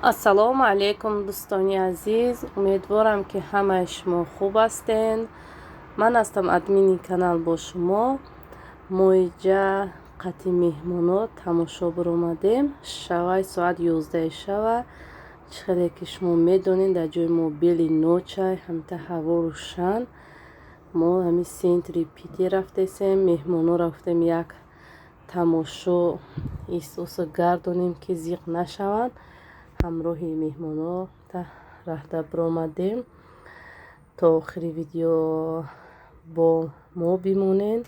Ассалому алайкум, дӯстони азиз. Умедворам, ки ҳамаи шумо хуб ҳастен. Ман ҳастам админи канал бо шумо. Мо иҷа қати меҳмоно тамошо биромадем. Шавай соат 11 шава. Чӣ хеле ки шумо медонед, дар ҷои мо бели ночай, ҳамита ҳаво рӯшан. Мо ҳамин центри Питер рафтесем, меҳмоно рафтем, як тамошо эҳсосо гардонем, ки зиқ нашаванд. Ҳамроҳи меҳмоно раҳда биромадем. То охири видео бо мо бимонед.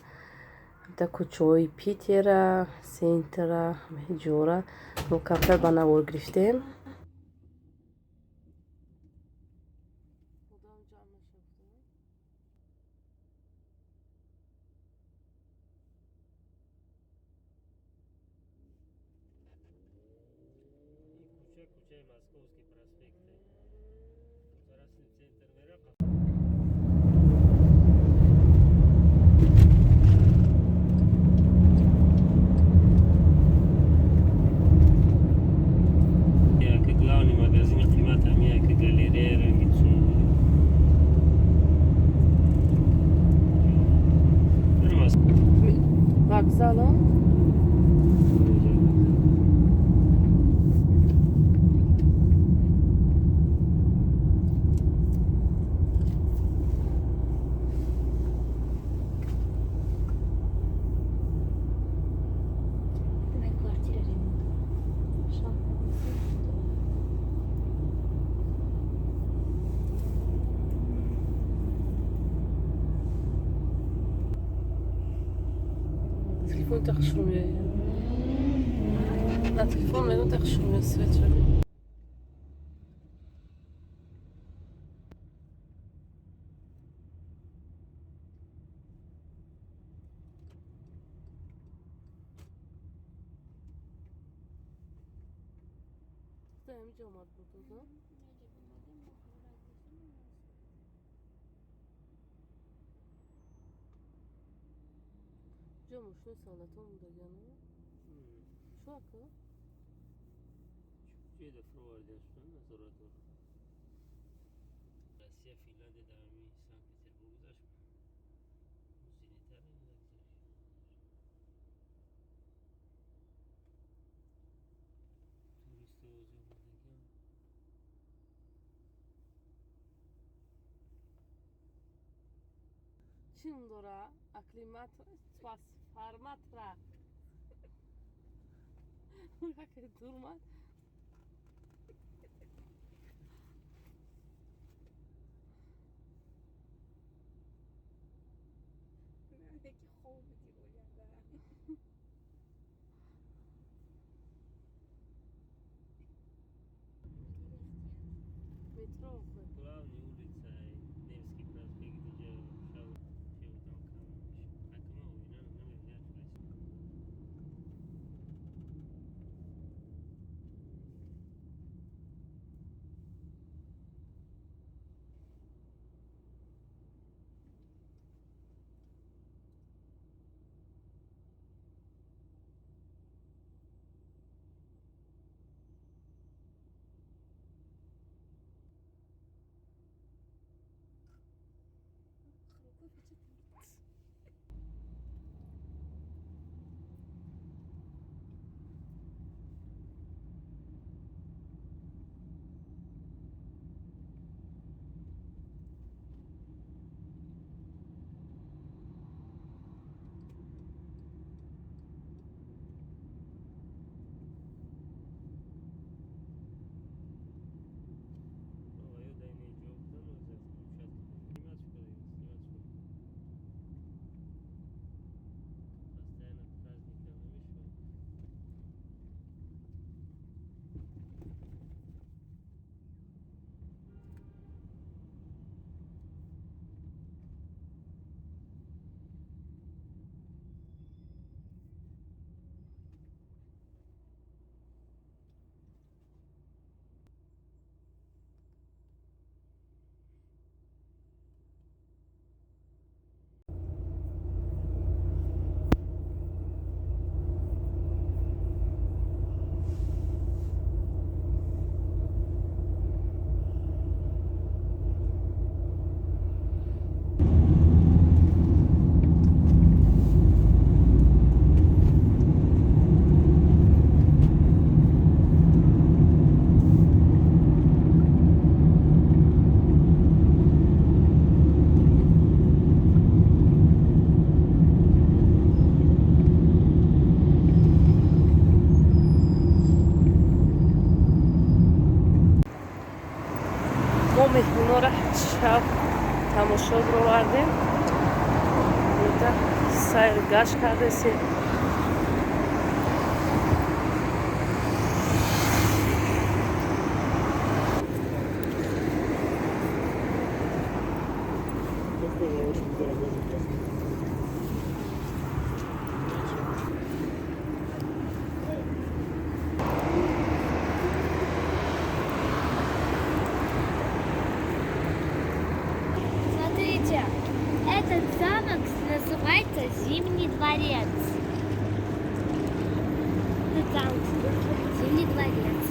Дар кӯчаҳои Питера, центра, ҷора мо камтар ба навор гирифтем. Кӯчаи Московский проспект. Расим центр мера. Яке главный магазини қимат ҳами, яке галерея ранги цун. Вокзал. Квартира ремонт. Телефон тахшро меояд. На телефон мегӯм, тахшро меояд свет шуд. Ҳамиҷо омад буд. Ҷо мошини солдатон будагиану? Чӯ ака? Ҷойда фуроварда шудан назорат дорад. Россия, Финляндия дар ҳамин Санкт Петербург гузашт. Зенитар туристо озӣ омадагиам. Чӣ ном дора? Аклимат трансформатра. Яке дурмад. Яки хоб будӣ оянда. Метро охир. Главный улица Невский проспект, иҷа шав чевтан кам ҳакма оина намебинад. Меҳмонора шаб тамошо бировардем, сайр гашт кардесем. Смотрите, этот замок называется Зимний дворец. Этот замок Зимний дворец.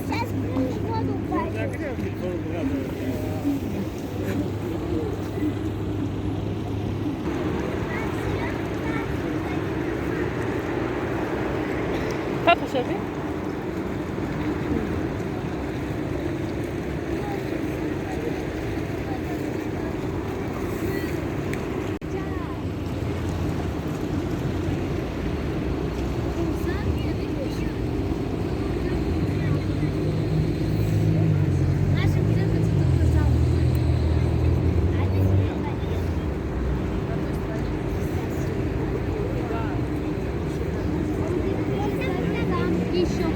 Сейчас в воду упадет. Папа, шаби? Еще.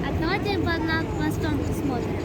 А давайте над мостом посмотрим.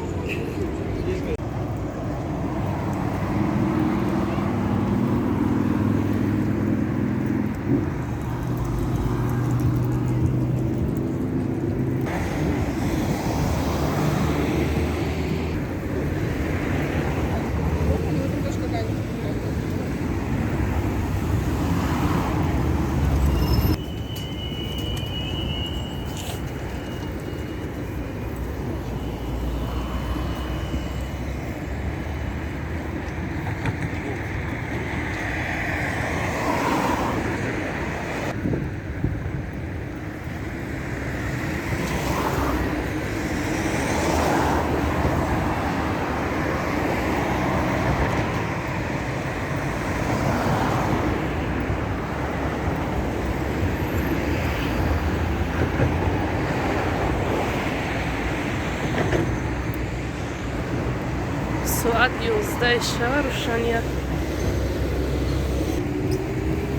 Соат 11 шава рӯшания.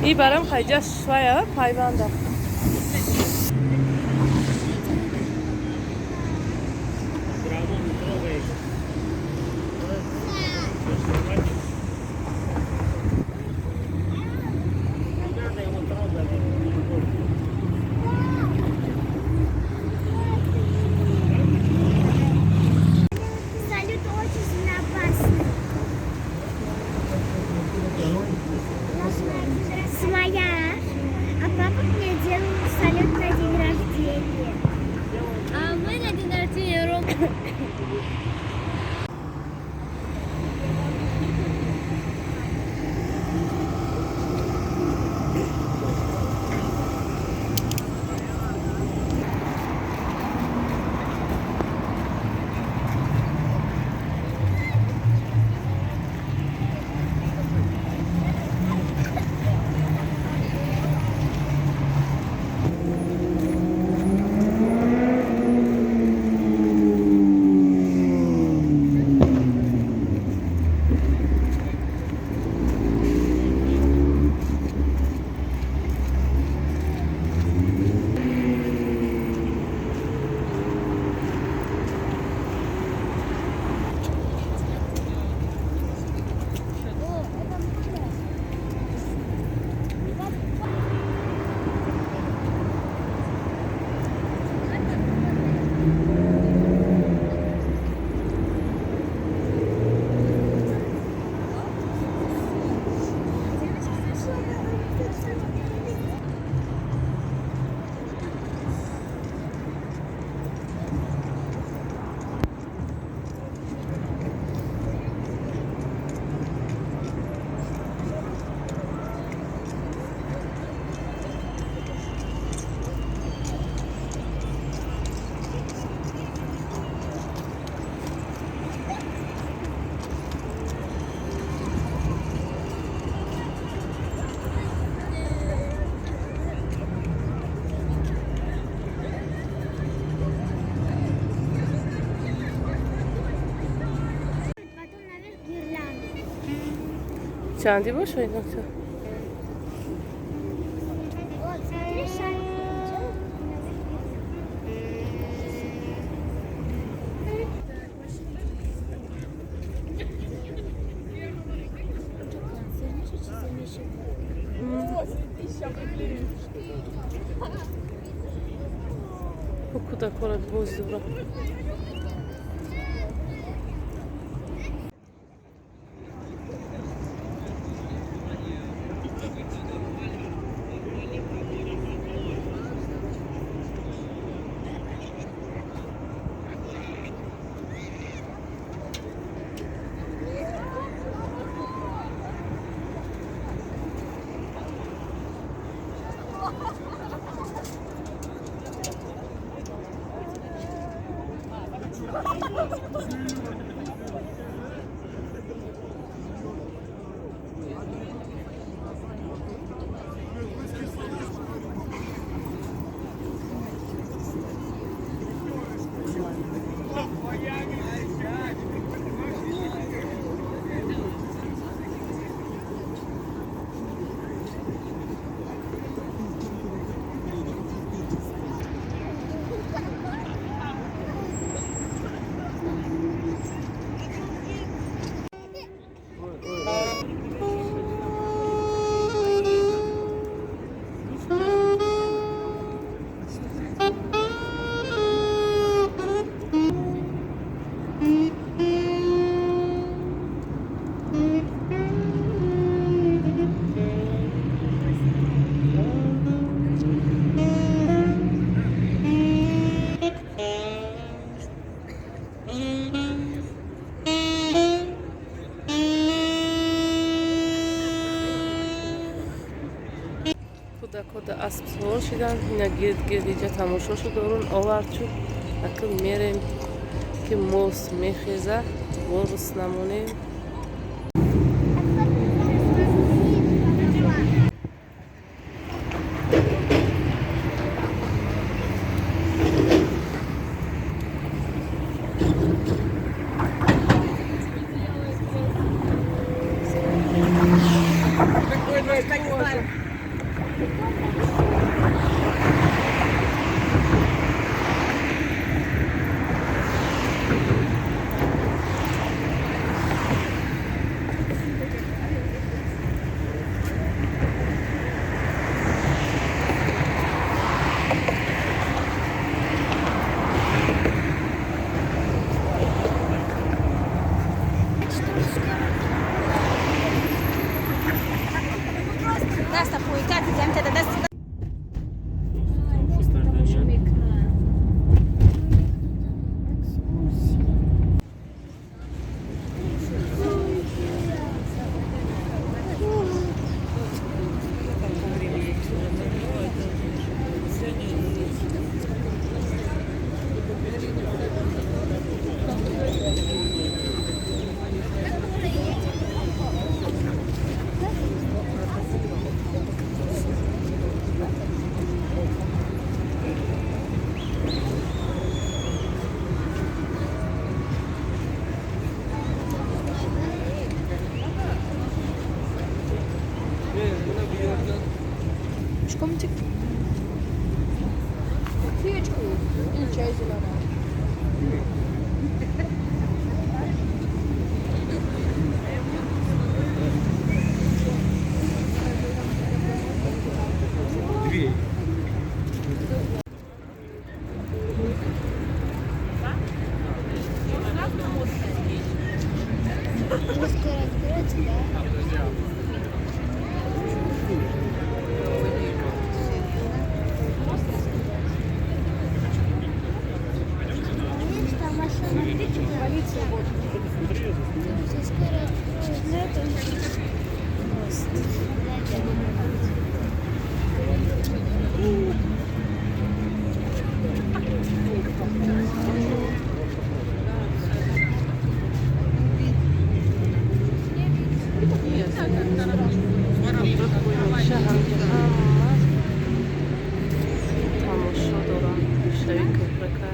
И барам хайҷа швая пайванда. Салют очень опасный. Своя. А папа мне Чанди боша ино? Вот, смотри, шарик полетел. Кӯдакҳоро боз дора. Кӯдакҳо асп сувор шиданд, ина гирд гирд иҷа тамошо шуд, орун овард шуд. Акн мерем, ки мост мехеза, борус намонем. Кофеечку или чай зеленый? Две. Скоро откроется, да? Полиция вот. Скоро откроется. Тамошо дорам гӯшаи кӯпрака.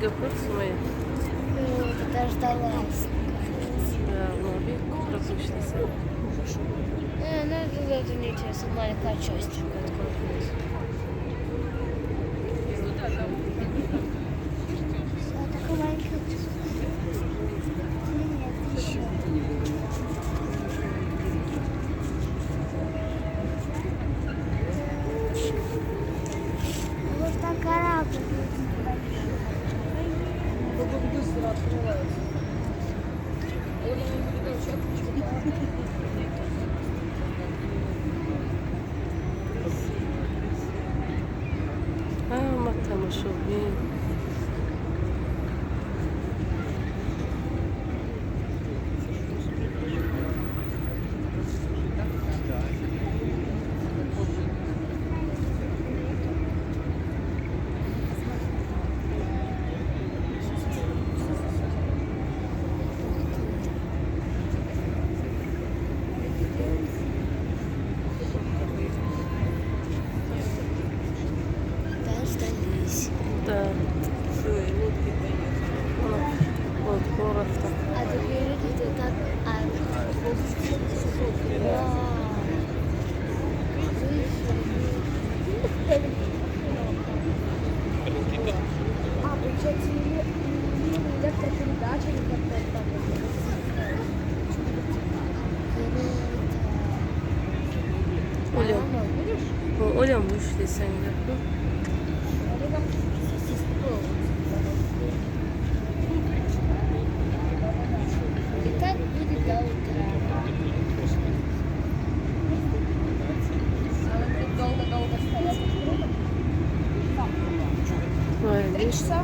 Нигоҳ кун, Сумая. Дождалась. Да, ноби купра пӯшидаси. Ну, это не интересно. Маленькая часть открылась. Такая маленькая. Нет, еще. Вот так корабль будет большой. Быстро открывается. Ҳама тамошобин. Дождались. Да. Лодко рафта. А другие люди вот так. Вау. А, получается, или электропередача, или как-то так. Оля. Видишь? Оля пӯшидаси, нигоҳ кун. И так будет до утра. А тут долго-долго стоять. Вай. 3 часа.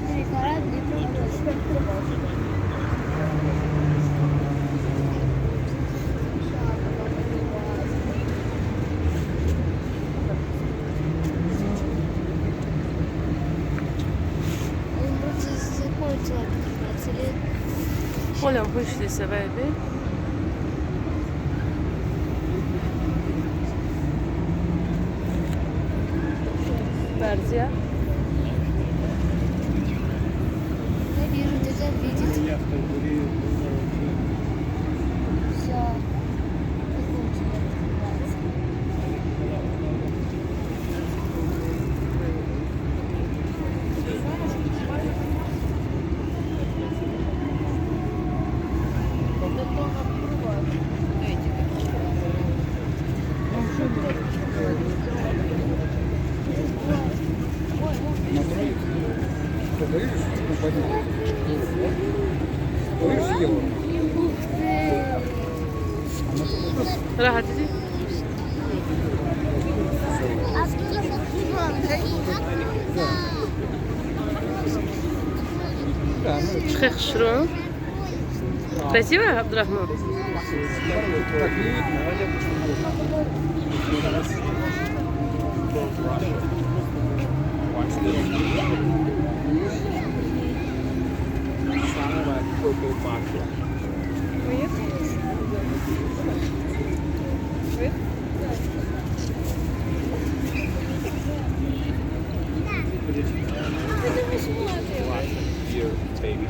Три корабли проходят. Он вроде закончил открываться. Или Олям пӯшидаси, вай би. Марзия. Я вижу, ты это видит. Все. Закончил открываться. Только видишь, ну, поднял. Видишь, съела. Ух ты! Раҳат дидӣ? Оттуда? Да, ну, Чӣ хел хушрӯ, красиво, Абдурахмон. Так не видно. Sarawak Cocoa Mafia. Beer, baby.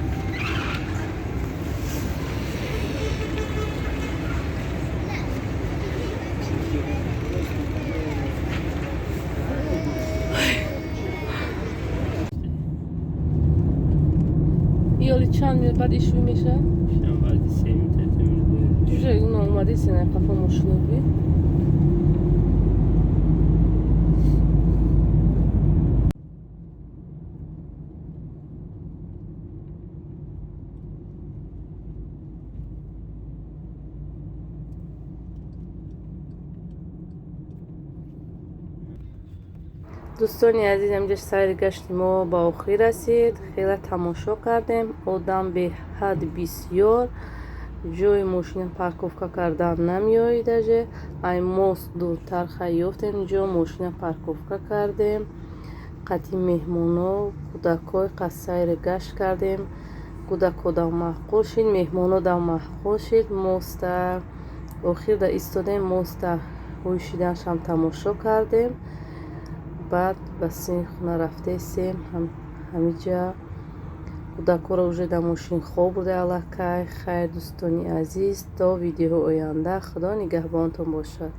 Ёли чанд минут баъд ишвӣ меша? Шам баъди 3 минут. Уже ино омадисена қафо мошиноби. Дӯстони азиз, инҷа сайри гашти мо ба охир расид. Хеле тамошо кардем, одам беҳад бисёр, ҷои мошина парковка кардан намеои. Даже ай мост дуртар хай ёфтем ҷо, мошина парковка кардем. Қати меҳмоно, кӯдакҳои қад сайри гашт кардем. Кӯдакҳо дам маъқул шид, меҳмоно дам маъқул шид. Моста охир да истодем, моста Ҳӯй шиданашам тамошо кардем. Баъд ба сини хона рафтесем. Ҳамиҷа кӯдакҳоро уже дар мошин хоб бурда аллакай. Хайр, дӯстони азиз, то видеоҳои оянда, Худо нигаҳбонтон бошад.